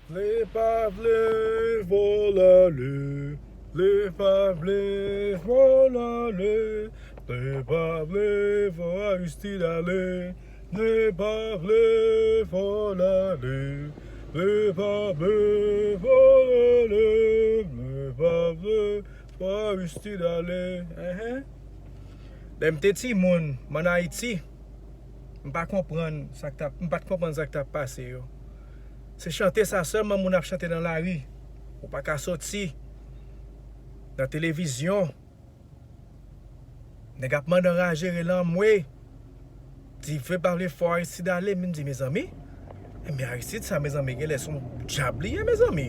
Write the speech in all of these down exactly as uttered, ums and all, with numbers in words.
Vle pa vle, fò l ale. Vle pa vle, fò l ale. Vle pa vle, fò Aristide ale. Vle pa vle, fò l ale. Vle pa vle, fò l ale. Vle pa vle, fò Aristide ale. Enhen. Lè m te timoun, m ann Ayiti, m pa konprann sa k t ap, m pa t konprann sa k t ap pase yo. Se chante sa sèlman moun ap chante nan lari. Ou pa ka soti nan televizyon. Nèg ap mande anraje, rele anmwe. Di vle pa vle fò Aristide ale, m di mezanmi. Men Aristide sa mezanmi, genlè se yon dyab li ye mezanmi.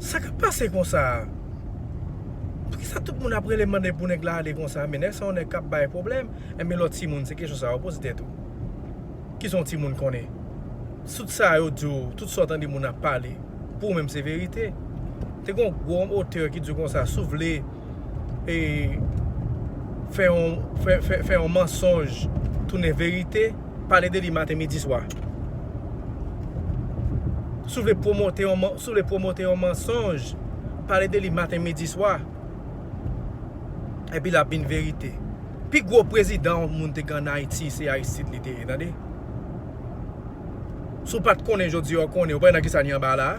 Sa k ap pase konsa a? Poukisa tout moun ap rele mande pou nèg la ale konsa? Men nèg sa yon nèg k ap bay pwoblèm. Enben lòt timoun, se kesyon sa yo poze tèt ou. Kisa yon timoun konnen? Tout sa yo di w, tout sa w tande moun ap pale, pou ou menm se verite. Te gen yon gwo otè ki di konsa, si w vle e, fè yon, fè, fè, fè yon mansonj tounen verite, pale de li maten, midi, swa. Si w vle pwomote yon, man- si w vle pwomote yon mansonj, pale de li maten, midi, swa. Epi l ap vin verite. Pi gwo prezidan yon moun te gen ann Ayiti, se Aristide li te ye, tande. Si w pa t konnen jodi a, w konnen, ou pa wè nan kisa n ye anba la a?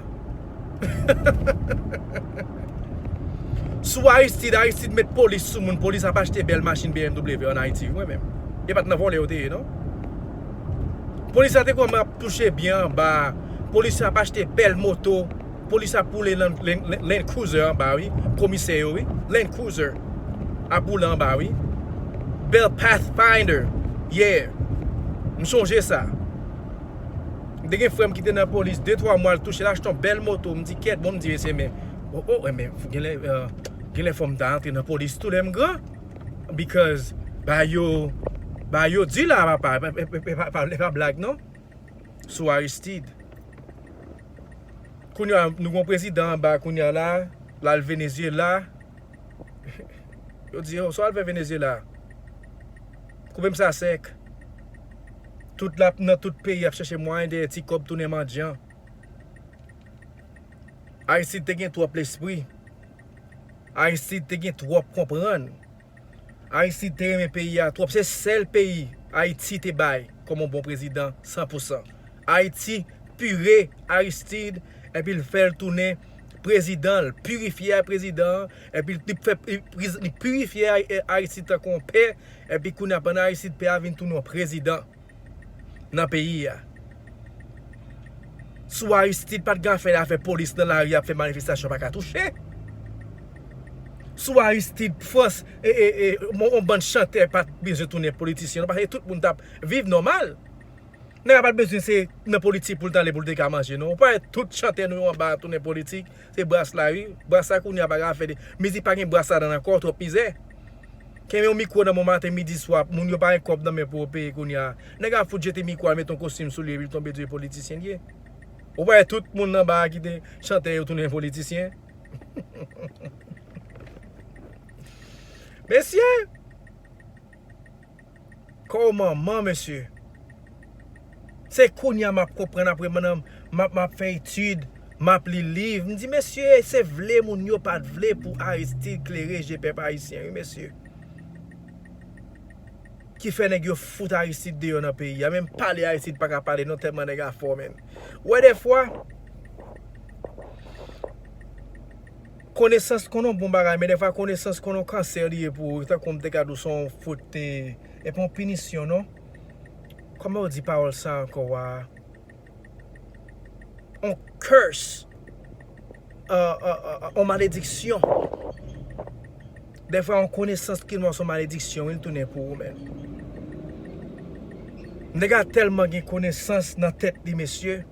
Sou Aristide, Aristide met polis sou moun, polis ap achte bèl machin B M W ann Ayiti, wi, mwen menm. E pa t nan vòlè yo te ye, non. Polis la te kòman ap touche byen anba. Polis la ap achte bèl moto. Polis ap woule Land, Land, Land Cruiser anba, wi. Komisè yo, wi. Land Cruiser ap woule anba, wi. Bèl Pathfinder. Yeah. M sonje sa. M te gen frè m ki te nan polis, de twa mwa, l touche, l achte yon bèl moto. M di, kèt, bon, m di, mesye, men, oh, oh, men, genlè, euh, genlè fò m ta antre nan polis tou lè m gran. Because, ba yo, ba yo di la, papa, e pa, e pa, e pa, e pa blag, non. Sou Aristide. Kounye a, nou gon prezidan anba, kounye a la, l al Venezyela. Yo di, yo, sa w al fè Venezyela? Koupe m sa sèk. Tout la, nan tout peyi ap chèche mwayen dèyè ti kòb tounen mandyan. Aristide te gen twòp lespri. Aristide te gen twòp konprann. Aristide te renmen peyi a twòp. Se sèl peyi Ayiti te bay kòm yon bon prezidan san pou san. Ayiti pire Aristide, epi l fè l tounen prezidan, l pirifye prezidan an, epi l fè, li, li pirifye Aristide tankou yon pè, epi kounye a pandan Aristide pè a vin tounen yon prezidan nan peyi a. Sou Aristide pa t gen afè l avè polis nan lari ap fè manifestasyon pa ka touche. Sou Aristide, Frans, e, e, e, yon, yon bann chantè pa t bezwen tounen politisyen, non, paske tout moun t ap viv nòmal. Nèg la pa t bezwen se nan politik pou l t ale pou l te ka manje, non. Ou pa wè tout chantè nou yo anba a tounen politik, se bras la, wi. Bras la kounye a pa ka fè de mizik, pa gen bras ladan l ankò, twòp mizè. Kenbe yon mikwo nan men w maten, midi, swa, moun yo pa gen kòb nan men pou yo peye kounye a. Nèg la fout jete mikwo a, met yon kostim sou li, epi l tonbe di politisyen l ye. Ou pa wè tout moun anba a kite chantè yo tounen politisyen? Mesye! Kò manman, mesye. Se kounye a m ap konprann apre m, m ap, m ap fè etid, m ap li liv. M di, mesye, se vle moun yo pa t vle pou Aristide klere je pèp ayisyen, wi, mesye. Ki fè nèg yo fout Aristide deyò nan peyi a. Menm pale Aristide pa ka pale non, tèlman nèg a fò, menn. Ou wè dèfwa, konesans konn yon bon bagay, men dèfwa konesans konn yon kansè li ye pou ou, tankou m te ka di w se yon fout, e, e pa yon pinisyon, non. Kòman yo di pawòl sa ankò a? On curse. Euh, euh, euh, on malediksyon. Dèfwa, yon konesans ki mò se yon malediksyon, wi, l tounen pou ou menm. Nèg la tèlman gen konesans nan tèt li, mesye.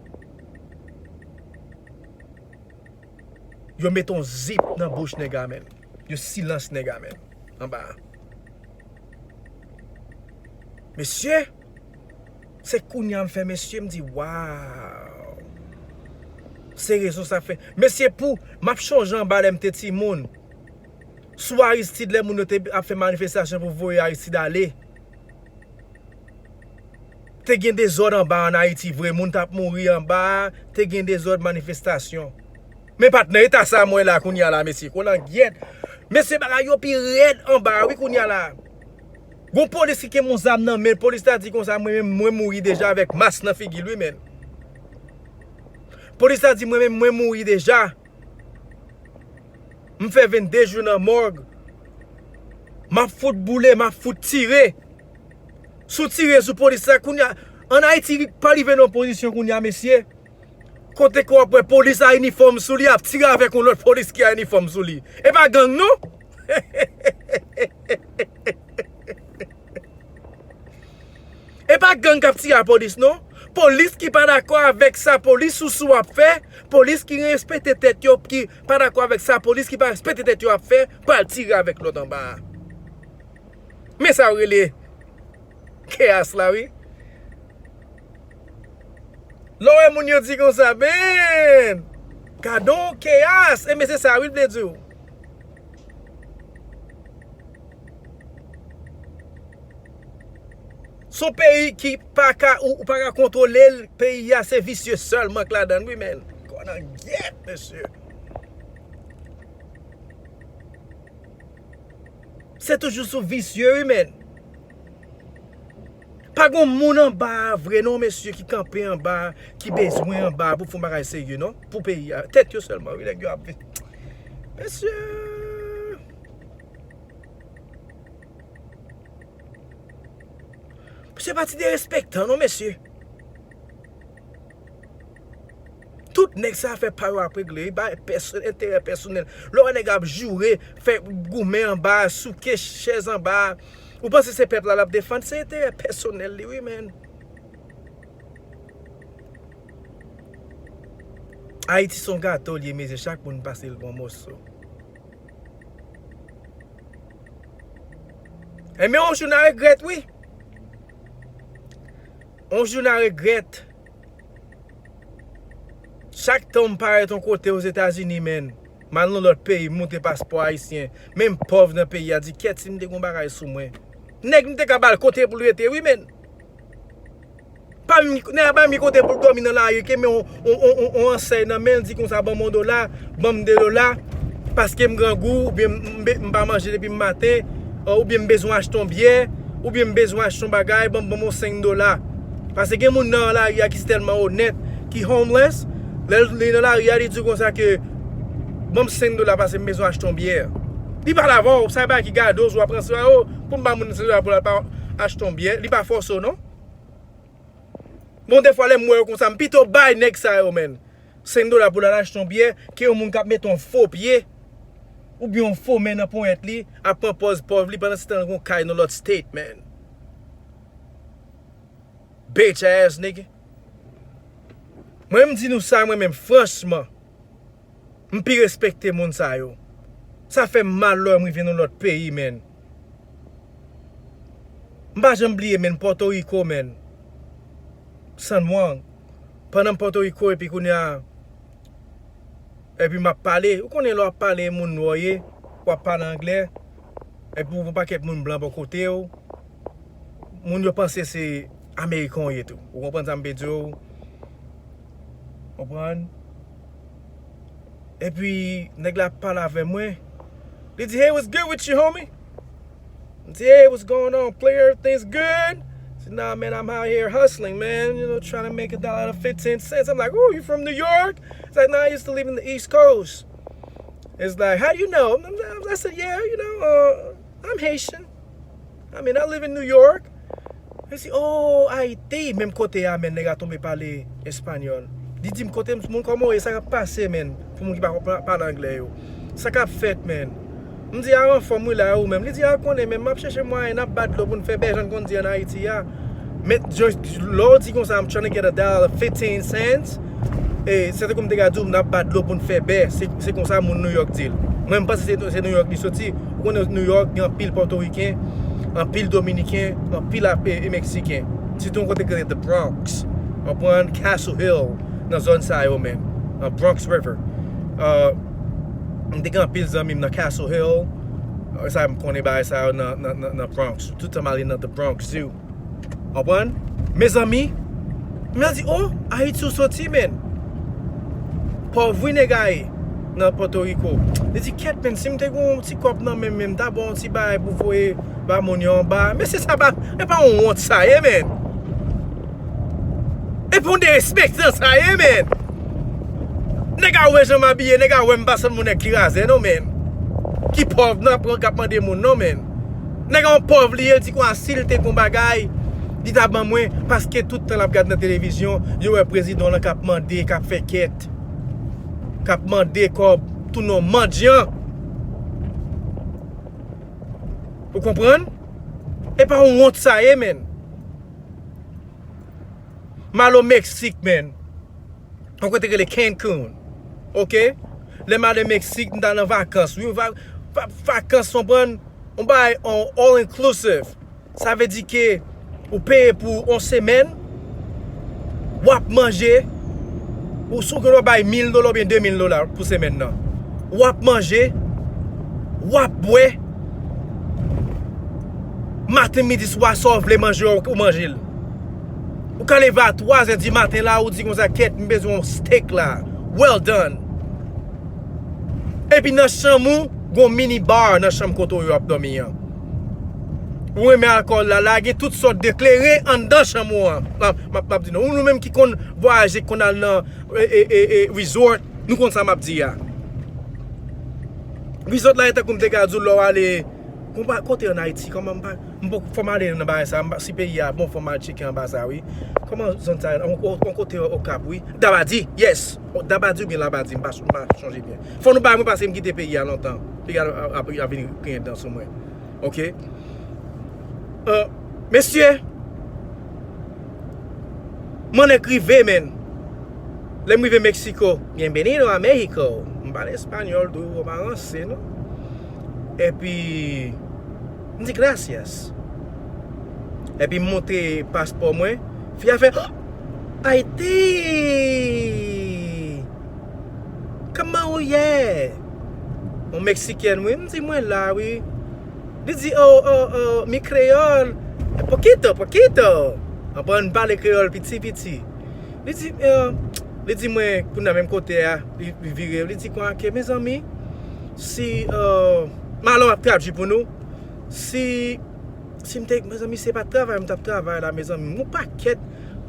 Yo mete yon zip nan bouch nèg la, menm. Yo silans nèg la, menm. Anba a. Mesye, se kounye a m fè mesye, m di, waw. Se rezon sa fè. Mesye, pou, m ap chonje anba lè m te timoun. Sou Aristide, lè moun yo te ap fè manifestasyon pou voye Aristide ale. Te gen dezòd anba an Ayiti vre, moun t ap mouri anba, te gen dezòd, manifestasyon. Men pa t nan eta sa m wè la kounye a la, mesye. Kolangyèt. Mesye, bagay yo pi rèd anba a, wi, kounye a la. Gon polis ki kenbe yon zam nan men l, polis la di konsa, mwen menm, mwen mouri deja avèk mas nan figi l, wi, men. Polis la di, mwen menm, mwen mouri deja. M fè vennde jou nan mòg. M ap fout boule, m ap fout tire. Si w tire sou polis la, kounye a, an Ayiti, pa rive nan yon pozisyon kounye a, mesye. Kote ke w ap wè polis a inifòm sou li, ap tire avèk yon lòt polis ki a inifòm sou li. E pa gang, non? E pa gang k ap tire a polis, non. Polis ki pa dakò avèk sa polis sousou ap fè, polis ki respekte tèt yo, ki pa dakò avèk sa polis ki pa respekte tèt yo ap fè, pral tire avèk lòt anba a. Men sa yo rele keyas la, wi. Lè w wè moun yo di konsa, men, gadon keyas, e men se sa, wi, l vle di w. Se yon peyi ki pa ka, ou, ou pa ka kontwole l, peyi a se visye sèlman k ladan l, wi, men. Kolangyèt, mesye. Se toujou sou visye, wi, men. Pa gon moun anba a vre, non, mesye, ki kanpe anba, ki bezwen anba pou fè yon bagay serye, non, pou peyi a. Tèt yo sèlman, wi, nèg yo ap viv. Mesye. Se pa ti derespektan, non, mesye. Tout nèg sa fè pa yo ap regle, li bay pèsonn, enterè pèsonèl. Lè w wè nèg ap joure, fè goumen anba, souke chèz anba, ou panse se pèp la l ap defann? Se enterè pèsonèl li, wi, men. Ayiti se yon gato l ye, mesye, chak moun pase l pran moso. Enben, yon jou n a regrèt, wi. Yon jou n a regrèt. Chak tan m parèt yon kote Ozetazini, men, m al nan lòt peyi, m montre paspò ayisyen. Menm pòv nan peyi a di, kèt, si m te gon bagay sou mwen. Nèg m te ka ba l kote pou l rete, wi, men. Pa m, nèg la pa m kote pou l dòmi nan lari, ke men on, on, on, on, on ansèy nan men l, di konsa, ban m on dola, ban m de dola, paske m grangou, oubyen m, m, m pa manje depi maten, oubyen m bezwen achte on byè, oubyen m bezwen achte on bagay, ban m, ban m on senk dola. Paske gen moun nan lari a ki tèlman onèt, ki homeless, lè l, li nan lari a, li di w konsa ke, ban m senk dola paske m bezwen achte on byè. Li pale avè w, sa e bagay ki gade w, si w ap pran sa yo, pou m ba moun senk dola pou l al pa achte on byè, li pa fòse w non. Bon, defwa lè m wè yo konsa, m pito bay nèg sa yo, men. Senk dola pou l al achte yon byè, ke yon moun k ap mete yon fo pye, oubyen yon fo men nan ponyèt li, ap pran pòz pòv li, pandan se tan l gon kay nan lòt state, men. Bitch ass nigga. Mwen, m di nou sa, mwen menm, franchman. M pi respekte moun sa yo. Sa fè m mal lè m rive nan lòt peyi, men. M pa janm bliye, men, Pòtoriko, men. San Juan. Pandan m Pòtoriko, epi kounye a, epi m ap pale. Ou konnen lè w ap pale, moun nwa w ye, w ap pale anglè. Epi w gen yon pakèt moun blan bò kote w. Moun yo panse se Ameriken w ye tou. Ou konprann sa m vle di w? Konprann? Epi, nèg la pale avè mwen. Li di, "Hey, what's good with you, homie?" M di, "Hey, what's going on, player? Everything's good?" He said, "Nah, man, I'm out here hustling, man. You know, trying to make a dollar out of fifteen cents." I'm like, "Oh, you from New York?" He's like, "No, I used to live in the East Coast." It's like, "How do you know?" I said, "Yeah, you know, uh, I'm Haitian. I mean, I live in New York." Li di, "Oh, Ayiti, menm kote a, men, nèg la tonbe pale espanyòl." Li di m, "Kote m, moun, kòman w ye, sa k ap pase, men, pou moun ki pa konprann, pale anglè yo? Sa k ap fèt, men?" M di, "A, anfòm wi la, ou menm?" Li di, "A, konnen, men, m ap chèche mwayen, n ap bat dlo pou n fè bè, jan n konn di ann Ayiti a." Men, lè w di konsa, "I'm trying to get a dollar fifteen cents," e, se tankou m te ka di w, "N ap bat dlo pou n fè bè." Se, se konsa moun New York di l. Mwen, m panse se, se New York li soti. Ou konnen New York, gen anpil Pòtoriken, anpil Dominiken, anpil ap-, e, e Meksiken. Sitou yon kote ki rele The Bronx. Ou konprann? Castle Hill, nan zòn sa yo menm. Nan Bronx River. Uh, m te gen anpil zanmi m nan Castle Hill. Uh, sa, m konnen bagay sa yo nan, nan, nan, nan Bronx. Tout tan m ale nan The Bronx Zoo. Konprann? Mezanmi, m di, "Oh, Ayiti ou soti, men." Pòv wi nèg a ye nan Pòtoriko. Li di, "Kèt, men, si m te gen yon ti kòb nan men m, men m ta ba w yon ti bagay pou voye ba moun yo anba." Mesye, sa pa, e pa yon wont sa ye, men. E pa yon derespektan sa ye, men. Nèg a wè jan m abiye, nèg a wè m pa sòt moun nèg ki razè, non, men. Ki pòv nan pran k ap mande moun, non, men. Nèg a yon pòv li ye, li di konsa si l te gon bagay, li ta ban mwen, paske tout tan l ap gad nan televizyon, yo wè prezidan w lan k ap mande, k ap fè kèt, k ap mande kòb, tounen yon mandyan. Ou konprann? E pa yon wont sa ye, men. M al o Meksik, men. Yon kote rele Cancun. Oke? Lè m ale Meksik, m t al nan vakans. Wi, va, va, vakans, konprann? Yon bagay, yon all inclusive. Sa vle di ke ou peye pou yon semèn, w ap manje, ou si w gen dwa bay mil dola oubyen de mil dola pou semèn nan. W ap manje, w ap bwè, maten, midi, swa, sa w vle manje, w, ou manje l. Ou ka leve a twa zè di maten la, ou di konsa, "Kèt, m bezwen yon steak la. Well done." Epi nan chanm ou, gon mini bar nan chanm kote w ap dòmi an. Ou renmen alkòl la, lage tout sòt de kleren anndan chanm ou an. M ap, m ap, m ap di nou, ou nou menm ki konn vwayaje, ki konn al nan, e, e, e, e, resort, nou konn sa m ap di a. Resort la, e tankou m te ka di w lè w ale, konpa-, kote ann Ayiti, kòman m pa, m poko, fò m ale nan bagay sa, m pa, si peyi a bon, fò m al tcheke anba sa, wi. Kòman zòn sa, on, on, on kote Okap, wi. Dabadi, yes. Dabadi oubyen Labadi, m pa, m pa chonje byen. Fò nou bay mwen paske m kite peyi a lontan. Peyi a, a, a, a vin griyen dan sou mwen. Oke? Euh, mesye, m annik rive, men. Lè m rive Meksiko, "Bienvenido a México." M pale espanyòl tou, pa ranse, non? Epi, m di, "Gracias." Epi m montre paspò mwen. Fi a fè, "Ayiti! Kòman ou ye?" Yon Meksiken, wi. M di, "Mwen la, wi." Li di, "Oh, oh, oh, mi kreyòl. Poquito, poquito." Anprann pale kreyòl piti, piti. Li di, euh, li di mwen, kounye a menm kote a, li, li vire, li di konsa ke, "Mezanmi, si, euh," m alò ap tradui pou nou, "si, si m te, mezanmi, se pa t travay m t ap travay la, mezanmi, yon pakèt,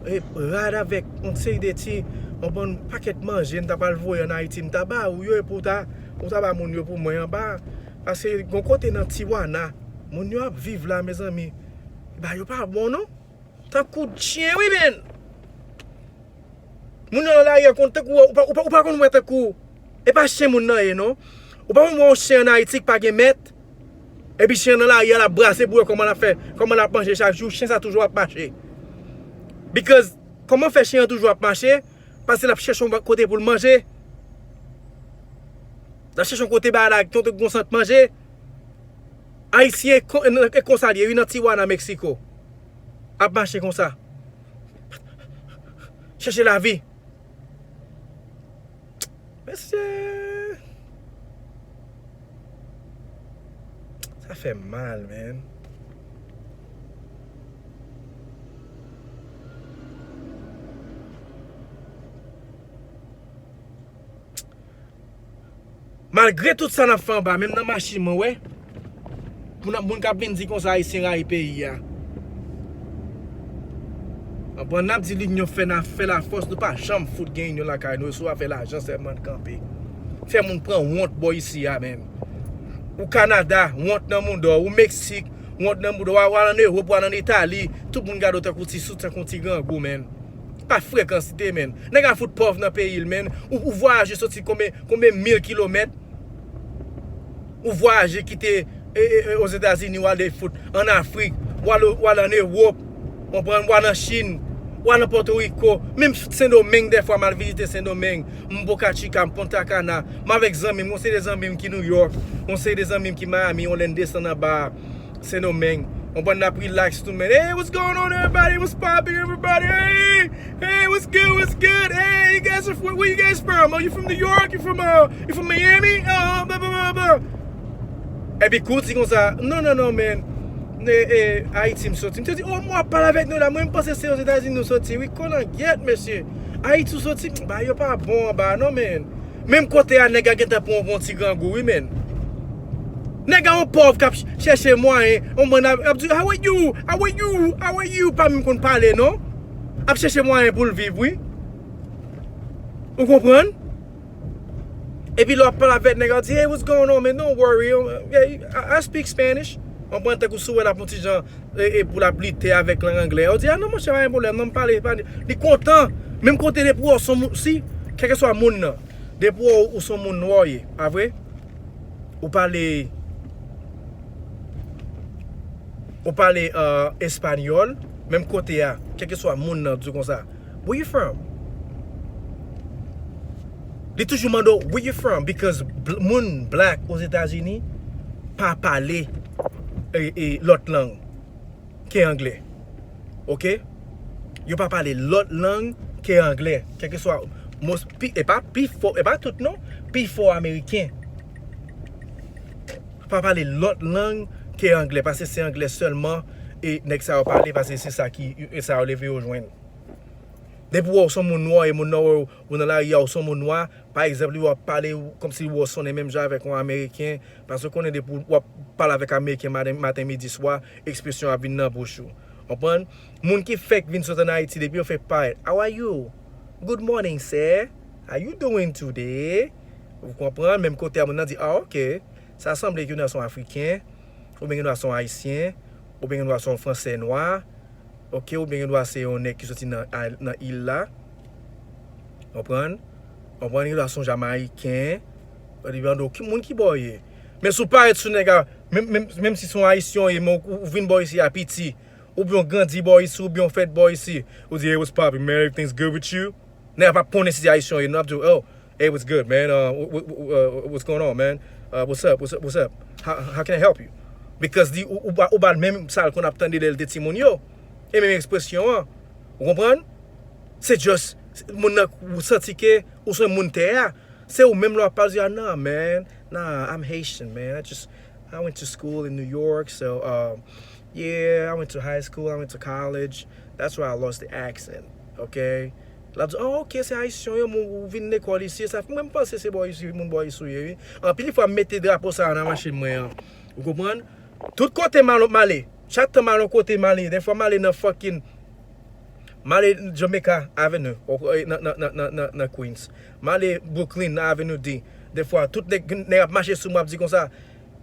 eh, rad avèk yon seri de ti, yon bon pakèt manje m ta pral voye ann Ayiti, m ta ba ou yo, epi w ta, ou ta ba moun yo pou mwen anba." Paske gon kote nan Tijuana, moun yo ap viv la, mezanmi, ba yo pa bon, non. Tankou chen, wi, men. Moun nan lari a konn tankou, ou pa, ou pa, ou pa konn wè tankou. E pa chen moun nan ye, non. Ou pa konn wè yon chen ann Ayiti ki pa gen mèt. Epi chen nan lari a, l ap brase pou wè kòman l ap fè, kòman l ap manje chak jou. Chen sa toujou ap mache. Because, kòman fè chen an toujou ap mache? Paske l ap chèche yon kote pou l manje. L ap chèche yon kote ba la, yon gon sant manje. Ayisyen e kon-, e konsa l ye, wi, nan Tijuana, Meksiko. Ap mache konsa. Chèche lavi. Mesye. Sa fè mal, man. Malgre tout sa n ap fè anba, menm nan machin mwen, wè. Moun, moun k ap vin di konsa Ayisyen rayi peyi a. Konprann, n ap di linyon fè n a fè lafòs, nou pa janm fout gen inyon lakay nou, e sou afè lajan sèlman n kanpe. Fè moun pran wont bò isi a, menm. Ou Kanada, wont nan mouda w, ou Meksik, wont nan mouda w, w al ann Ewòp, w al ann Itali, tout moun gade w tankou ti sou, tankou ti grangou, menm. Pa frekansite, menm. Nèg a fout pòv nan peyi l, menm. Ou, ou vwayaje soti konbyen, konbyen mil kilomèt. Ou vwayaje kite, e, e, e, Ozetazini, w ale fout ann Afrik, w al, w al ann Ewòp, konprann, w al nan Chin, w al nan Pòtoriko, menm Sendomeng, dèfwa m al vizite Sendomeng, m Boca Chica, m Punta Cana, m avèk zanmi m, yon seri de zanmi m ki Nouyòk, yon seri de zanmi m ki Miami, yon lè n desann anba a. Sendomeng. Konprann, n ap relax tou, man. Hey, what's going on, everybody? What's poppin', everybody? Hey, hey, what's good, what's good? Hey, you guys are, where, where you guys from? Oh, you from New York? You from, uh, you from Miami? Uh, blah, blah, blah, blah. Epi kou di konsa, "Non, non, non, man. E, e, Ayiti m soti. M te di, oh, mwen ap pale avèk nou la. Mwen, m panse se Ozetazini nou soti. Wi, konn an gyèt, mesye. Ayiti ou soti, ba yo pa bon anba, non, men. Menm kote a, nèg a gentan pran yon ti grangou, wi, men. Nèg a yon pòv k ap ch- chèche mwayen. Yon mwen ap, ap di, how are you? How are you? How are you? Pa menm konn pale, non. Ap chèche mwayen pou l viv, wi. Ou konprann? Epi lè w ap pale avèk nèg la, w di, hey, what's going on, man? Don't worry. Yeah, I, I speak Spanish. Ou konprann, tankou si w wè l ap yon ti jan, e, e, pou l ap lite avèk lang anglè. Ou di, ah non, monchè, pa gen pwoblèm, non, m pale, pa, li kontan. Menm kote depi w wè w se yon moun, si, kèlkeswa moun nan, depi w wè w se yon moun nwa w ye, pa vre? Ou pale, ou pale, euh, espanyòl, menm kote a, kèlkeswa moun nan, di w konsa, where you from? Li toujou mande w, where you from? Because bl- moun black Ozetazini pa pale, e, e, lòt lang ke anglè. Oke? Yo pa pale lòt lang ke anglè. Kèlkeswa, mos- pi- e pa pi fò, e pa tout non, pi fò ameriken pa pale lòt lang ke anglè, paske se anglè sèlman e nèg sa yo pale, paske se sa ki, e sa yo leve yo jwenn. Depi w wè w se yon moun nwa, e moun nan wè w, ou nan lari a, w se yon moun nwa, pa egzanp, li wè w ap pale, ou, kòmsi w wè w sonnen menm jan avèk yon ameriken, paske w konnen depi w ap pale avèk ameriken maten, maten, midi, swa, ekspresyon ap vin nan bouch ou. Konprann? Moun ki fèk vin sot ann Ayiti, depi yo fèk parèt, how are you? Good morning, sir. How you doing today? Ou konprann? Menm kote a, moun nan di, ah, ok. Sa sanble ke nan se yon Afriken, oubyen gen dwa se yon Ayisyen, oubyen gen dwa se yon Fransè nwa, oke, oubyen gen dwa se yon nèg ki soti nan, nan il la. Konprann? Konprann, gen dwa se yon Jamayiken. Li mande w, ki moun ki bò w ye? Men si w parèt sou nèg la, menm, menm, menm si se yon Ayisyen w ye, men ou, ou vin bò isi a piti, oubyen w grandi bò isi, oubyen w fèt bò isi, ou di, hey, what's poppin', man? Everything's good with you? Nèg la p ap konnen si se Ayisyen w ye, non, ap di w, oh, hey, what's good, man? Uh, what, what, uh, what's going on, man? Uh, what's up? What's up? What's up? How, how can I help you? Because di, ou, ou ba, ou ba l menm sa l konn ap tande lè l te timoun yo. E menm ekspresyon an. Ou konprann? Se just, moun nan, ou santi ke ou se moun tè a. Se ou menm lè w ap pale, ou di, ah, nah, man. Nah, I'm Haitian, man. I just, I went to school in New York, so, um, yeah, I went to high school, I went to college. That's why I lost the accent, okay? L ap di, oh, ok, se Ayisyen yo, moun, ou vin lekòl isi, sa, mwen, m panse se bò isi, moun bò isi ou ye, wi. Anpil fwa, m mete drapo sa a nan machin mwen an. Ou konprann? Tout kote m al, m ale, chak tan m al yon kote, m ale, dèfwa m ale nan fucking, m ale Jamaica Avenue, nan, nan, nan, nan, nan Queens. M ale Brooklyn, nan Avenue D. Dèfwa, tout nèg, nèg ap mache sou mwen, ap di konsa,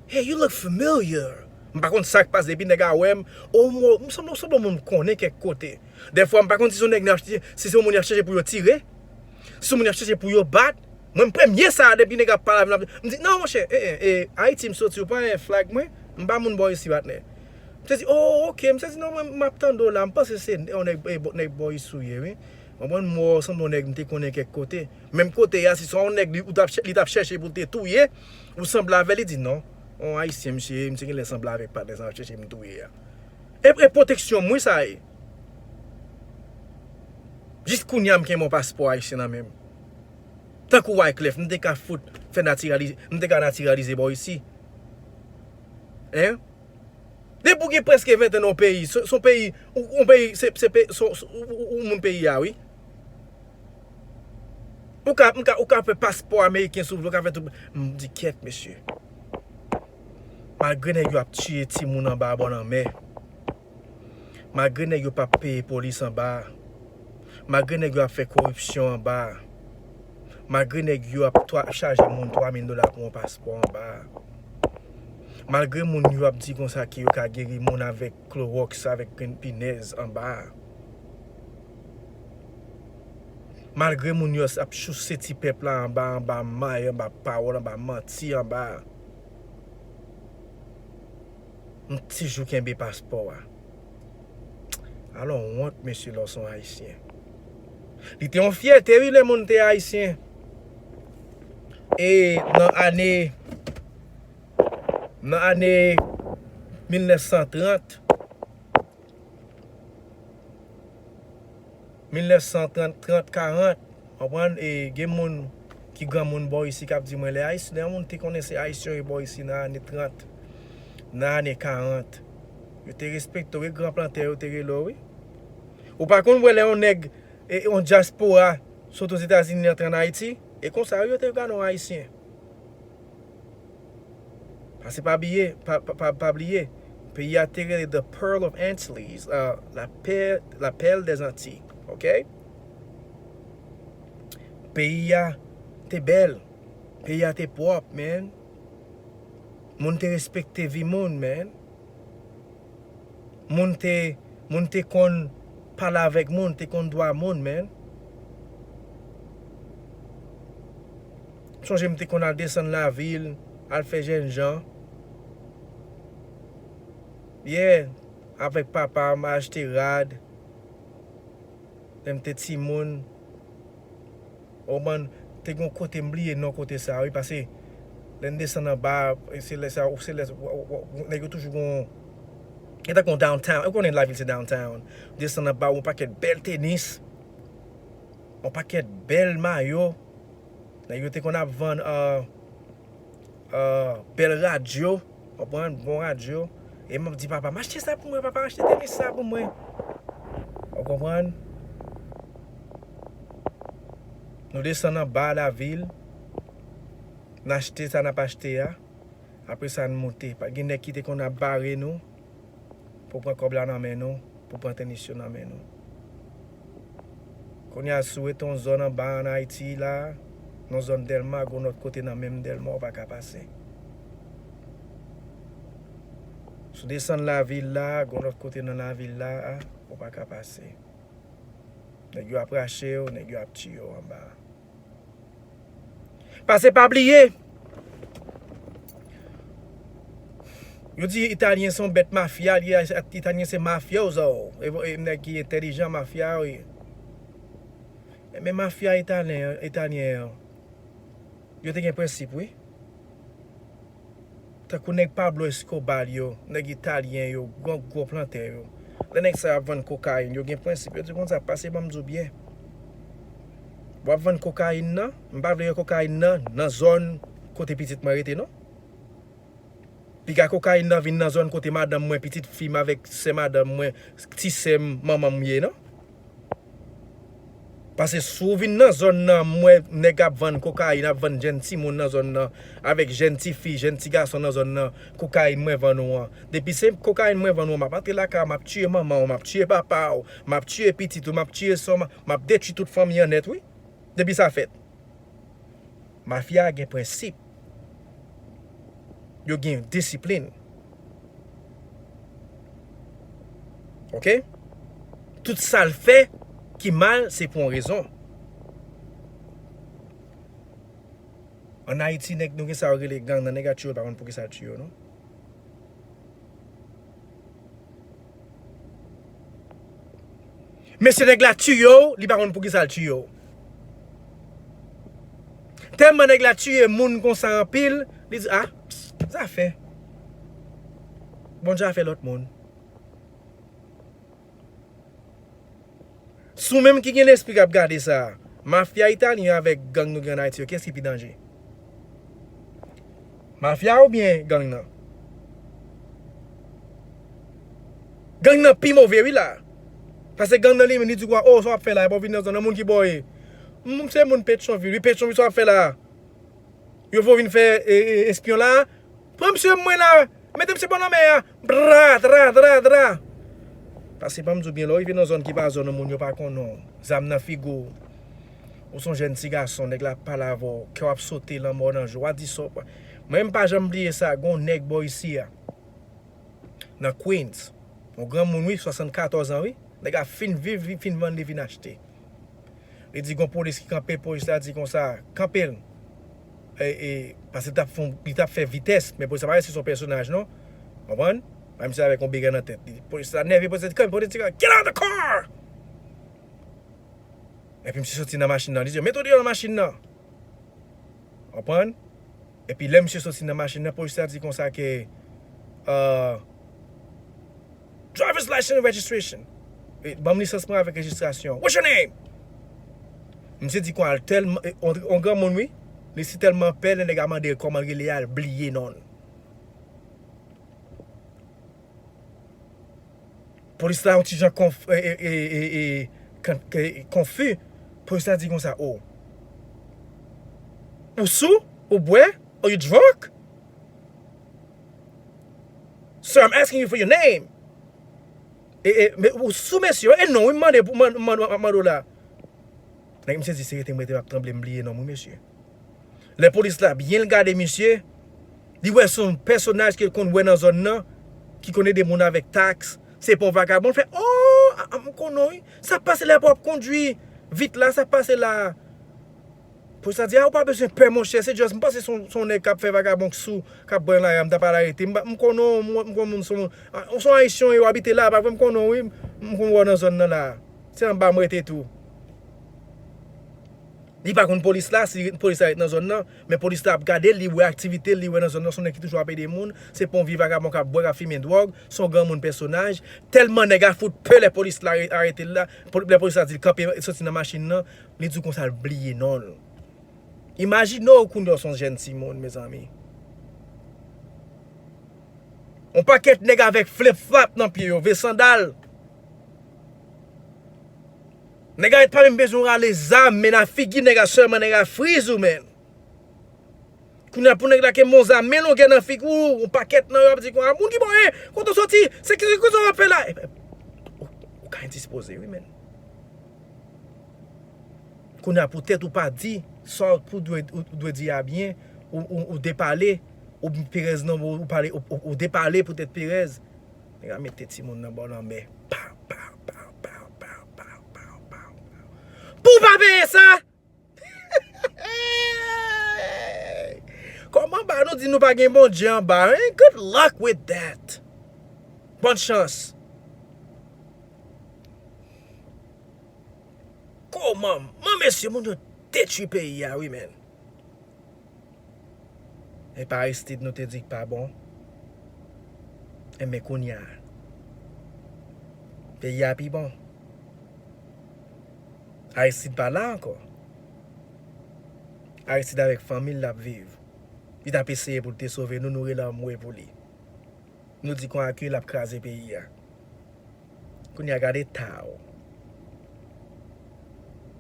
hey, you look familiar. M pa konn sa k pase, depi nèg a wè m, oh, m sanble, m sanble yon moun m konnen kèk kote. Dèfwa, m pa konn si se yon nèg n ap, si se yon moun y ap chèche pou yo tire, si se yon moun y ap chèche pou yo bat. Mwen, m premye sa, depi nèg ap pale avè m, m di, non, monchè, e, e, e, Ayiti m soti, ou pa wè flag mwen, m pa moun bò isi, patnè. M sezi, oh, ok, m sezi, non, mwen, m ap tande w la, m panse se yon nèg, e, bò- nèg bò isi w ye, wi. Mwen, mwen, m wè w sanble yon nèg m te konnen kèk kote. Menm kote a, si se yon nèg li, ou t ap chè- li t ap chèche pou l te touye, ou sanble avè l, li di, non, yon Ayisyen, misye, misye genlè sanble avèk patnè sa l ap chèche m touye a. E, e pwoteksyon m, wi, sa ye. Jis kounye a, m kenbe yon paspò ayisyen nan men m. Tankou Wyclef, m te ka fout fè natiralize, m te ka natiralize bò isi. Hein? Depi w gen prèske ventèn nan yon peyi, se, se yon peyi, ou, yon peyi, se, se pe- se, se, ou, ou, ou moun peyi a, wi. Ou ka, m ka, ou ka fè paspò ameriken sou, ou ka fè tout. M di, kyèt, mesye. Malgre nèg yo ap tiye timoun anba bò lanmè, malgre nèg yo p ap peye polis anba a, malgre nèg yo ap fè koripsyon anba a, malgre nèg yo ap twa- chaje moun twa mil dola pou yon paspò anba a, malgre moun yo ap di konsa ke yo ka geri moun avèk klowòks, avèk grenn pinèz anba a, malgre moun yo ap chouse ti pèp la anba, anba may, anba pawòl, anba manti, anba, m toujou kenbe paspò a. Alò, wont, mesye, lè w se yon Ayisyen. Li te yon fyète, wi, lè moun te Ayisyen. E nan ane, nan ane mil nèf san trant, mil nèf san trant, trant, karant, konprann? E gen moun ki granmoun bò isi k ap di mwen, lè Ayisyen, lè yon moun te konnen se Ayisyen yo bò isi nan ane trant, nan ane karant, Yo te respekte w, wi, gran plantè yo te rele w, wi. Ou pa konn wè lè yon nèg, e, yon dyaspora sot Ozetazini antre ann Ayiti? E konsa, wi, yo te gade yon Ayisyen. Pase pa bliye, pa, pa, pa, pa bliye, peyi a te rele The Pearl of Antilles, uh, la, per, la Perle des Antilles, ok? Peyi a te bèl, peyi a te pwòp, man. Moun te respekte vi moun, man. Moun te, moun te konn pale avèk moun, te konn dwa moun, man. Sonje m te konn al desann lavil, al fè jènjan. Yeah, avèk papa m, achte rad. Lè m te timoun, o man, te gen yon kote, m bliye non kote sa, wi, paske lè n desann anba, e se lè sa, se lè, w, w, w, nèg yo toujou gon, e tankou yon downtown, ou konnen lavil se downtown. Desann anba, yon pakèt bèl tenis, yon pakèt bèl mayo. Nèg yo te konn ap vann, uh, uh, bèl radyo, konprann, bon radyo. E m ap di papa m, "Achte sa pou mwen, papa, achte tenis sa pou mwen." Ou konprann? Nou desann anba lavil, n achte sa n ap achte a. Apre sa, n moute. Pa t gen nèg ki te konn ap bare nou pou pran kòb la nan men nou, pou pran tenis yo nan men nou. Kounye a, si w rete yon zòn anba ann Ayiti la, nan zòn Dèlma, gon lòt kote nan menm Dèlma, ou pa ka pase. Si w desann lavil la, gon lòt kote nan lavil la, ou pa ka pase. Nèg yo ap rache w, nèg yo ap tiye w anba. Pase pa bliye. Yo di Italyen se yon bèt mafya, li, Italyen se mafyozo. E, e nèg ki entèlijan mafya yo ye. Men mafya italyen, italyen yo, yo te gen prensip, wi. Tankou nèg Pablo Escobar yo, nèg italyen yo, gwo, gwo plantè yo. Lè nèg sa yo ap vann kokayin, yo gen prensip. Yo di konsa, pase ban m di w byen. W ap vann kokayin nan, m pa vle wè kokayin nan, nan zòn kote pitit mwen rete, non. Piga kokayin nan vin nan zòn kote madanm mwen, pitit fi m avèk sè madanm mwen, ti sè m, manman m ye, non. Paske si w vin nan zòn nan, m wè nèg ap vann kokayin, ap vann jèn timoun nan zòn nan, avèk jèn tifi, jèn ti gason nan zòn nan, kokayin mwen vann ou an. Depi se kokayin mwen vann ou an, m ap antre lakay ou, m ap tiye manman w, m ap tiye papa w, m ap tiye pitit ou, m ap tiye sè w, m ap, m ap detwi tout fanmi an nèt, wi. Depi sa fèt. Mafya a gen prensip. Yo gen disiplin. Ok? Tout sa l fè ki mal, se pou yon rezon. Ann Ayiti, nèg, nou gen sa yo rele gang nan, nèg la tiye w, pa konn poukisa l tiye w, non. Mesye, nèg la tiye w, li pa konn poukisa l tiye w. Tèlman nèg la tiye moun konsa anpil, li di, "Ah, zafè. Bondye a fè lòt moun." Si w menm ki gen lespri k ap gade sa, mafya italyen avèk gang nou gen ann Ayiti yo, kiyès ki pi danje? Mafya oubyen gang nan? Gang nan pi move, wi, la. Paske gang nan li menm, li di w, "O, sa w ap fè la, epi w vin nan zòn nan, moun ki bò w ye?" "M, se moun Petyonvil, wi, Petyonvil, sa w ap fè la?" Yo vo vin fè, e, e, espyon la. Pran misye mwen la. Mete misye bò nan mè a. Bra, tra, tra, tra. Paske ban m di w byen, lè w rive nan zòn ki pa zòn ou, moun yo pa konnen w. Zam nan figo w. Ou se yon jèn ti gason, nèg la ap pale avè w. Kè w ap sote, lanmò nan je w. W a di sa w pa. Mwen, m pa janm bliye sa. Gon nèg bò isi a. Nan Queens. Yon granmoun, wi, swasannkatòz an, wi. Nèg la fin viv, li fin vann, li vin achte. Li di gon polis ki kanpe, polis la di konsa, "Kanpe l." E, e, paske li t ap fè, li t ap fè vitès, men polis la pa wè si se yon pèsonaj, non. Konprann? Menm si avèk yon bigè nan tèt li. Polis la nève, polis la di, "Kanpe," polis di, "Get out the car!" Epi misye soti nan machin nan, li di, "Mete w deyò nan machin nan." Konprann? Epi lè misye soti nan machin nan, polis la di konsa ke, uh, "Driver's license and registration." E, "Ban m lisans mwen avèk rejistrasyon. What's your name?" Misye di konsa, l tèlman, e, on, on granmoun, wi. Li si tèlman pè, lè nèg la mande l kòman l rele a, l bliye non l. Polis la yon ti jan konf, e, e, e, e, e, kan- ke- konfi. Polis la di konsa, "Oh, ou sou? Ou bwè? Are you drunk? Sir, I'm asking you for your name." E, e, men ou sou, mesye? E non, wi, m mande pou, man- man- mande w la. Nèg, misye di, "Se rete m rete, m ap tranble, m bliye non m, wi, mesye." Lè polis la byen gade misye, li wè se yon pèsonaj ke l konn wè nan zòn nan, ki konn ede moun avèk taks, se pa yon vagabon, l fè, "Oh, a, a, m konnen w, wi. Sa k pase la pou w ap kondwi vit la, sa k pase la?" Polis la di, "A, ou pa bezwen pè, monchè, se just, m panse se yon, se yon nèg k ap fè vagabon k sou, k ap bwè nan lari a, m ta pral arete. M pa- m konnen w, m, m konn moun, se yon, a, se yon ayisyen w ye, w abite la, pa vre, m konnen w, wi, m konn wè w nan zòn nan la. Se anba m rete tou." Li pa konn polis la, si polis la ret nan zòn nan, men polis la ap gade l, li wè aktivite l, li wè nan zòn nan, se yon nèg ki toujou ap ede moun, se pa yon vye vagabon k ap bwè, k ap fimen dwòg, se yon granmoun pèsonaj. Tèlman nèg a fout pè lè polis la re- arete l la, pol- lè polis la di l kanpe, soti nan machin nan, li di w konsa l bliye non l. Imajine w kounye a w se yon jèn timoun, mezanmi. Yon pakèt nèg avèk flip-flap nan pye yo, vye sandal. Nèg a pa menm bezwen rale zam, men nan figi nèg a sèlman nèg a friz ou, men. Kounye a pou nèg la ke men yon zam, men longè nan figi w, yon pakèt nan yo ap di konsa, "Moun ki bò e, kote w soti, se ki koze w ap fè la?" E, e, ou, ou ka endispoze, wi, men. Kounye a poutèt ou pa di sa w pou dwe, ou dwe di a byen, ou, ou, ou depale, ou perèz nan, ou, ou pale, ou, ou, ou depale poutèt perèz. Nèg la mete timoun nan bò lanmè. Pow, pow, pow. Pou w pa peye sa! Kòman ba nou di nou pa gen Bondye anba, hein? Good luck with that. Bòn chans. Kòman? Man, mesye, moun yo detwi peyi a, wi, men. E pa Aristide nou te di k pa bon. Enben, kounye a, peyi a pi bon. Aristide pa la ankò. Aristide avèk fanmi l l ap viv. Li t ap eseye pou l te sove nou, nou rele anmwe pou li. Nou di konsa ke l ap kraze peyi a. Kounye a gade ta w.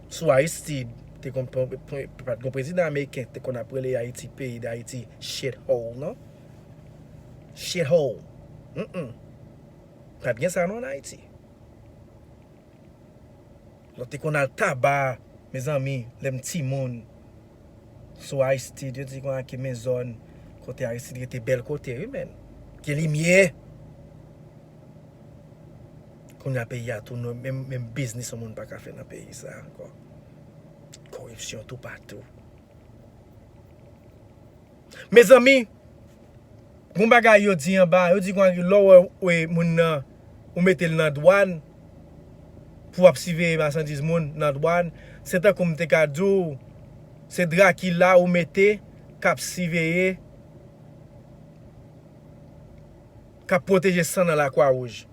Sou Aristide, te konn pran- pran- pa t gon prezidan ameriken te konn ap rele Ayiti, peyi Dayiti, shithole, non? Shithole. Mm-mm. Pa t gen sa non ann Ayiti. Lè w te konn al Taba, mezanmi, lè m timoun, sou Aristide, yo di konsa ke men zòn kote Aristide rete bèl kote, wi, men. Gen limyè. Kounye a peyi a tou, nou, menm, menm biznis yon moun pa ka fè nan peyi sa a ankò. Koripsyon toupatou. Mezanmi, gon bagay yo di anba, yo di konsa ke lè w wè, wè moun nan, ou mete l nan dwàn, pou w ap siveye machandiz moun nan dwàn, se tankou m te ka di w, se Drakila ou mete k ap siveye, k ap pwoteje san nan Lakwa Wouj.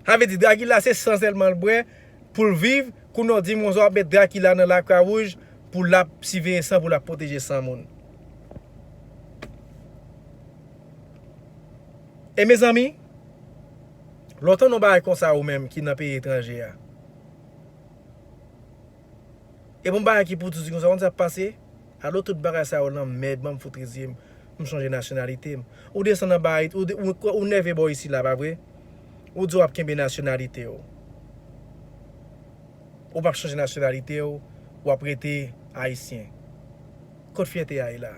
Sa vle di, Drakila se san sèlman l bwè pou l viv, kounye a w di m konsa w ap met Drakila nan Lakwa Wouj pou l ap siveye san, pou l ap pwoteje san moun. E mezanmi, lè w tande yon bagay konsa ou menm ki nan peyi etranje a, e bon bagay ki pou tou di konsa, konn sa k pase? Alo tout bagay sa yo lanmèd, ban m fout rizye m, m chanje nasyonalite m. Ou desann anba Ayiti, ou, de- ou, ou nève bò isi la, pa vre? Ou di w ap kenbe nasyonalite w. Ou p ap chanje nasyonalite w, w ap rete ayisyen. Kot fyète a ye la?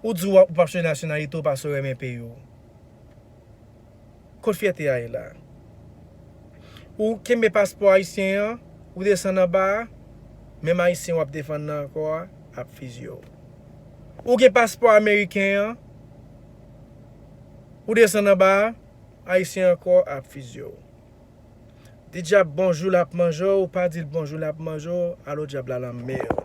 Ou di w ap- ou p ap chanje nasyonalite w paske w renmen peyi w. Kot fyète a ye la? Ou kenbe paspò ayisyen an, ou desann anba a, menm ayisyen w ap defann nan ankò a ap fizye w. Ou gen paspò ameriken an, ou desann anba a, ayisyen ankò ap fizye w. Di dyab bonjou, l ap manje w, ou pa di l bonjou, l ap manje w, alo dyab la lanmè w.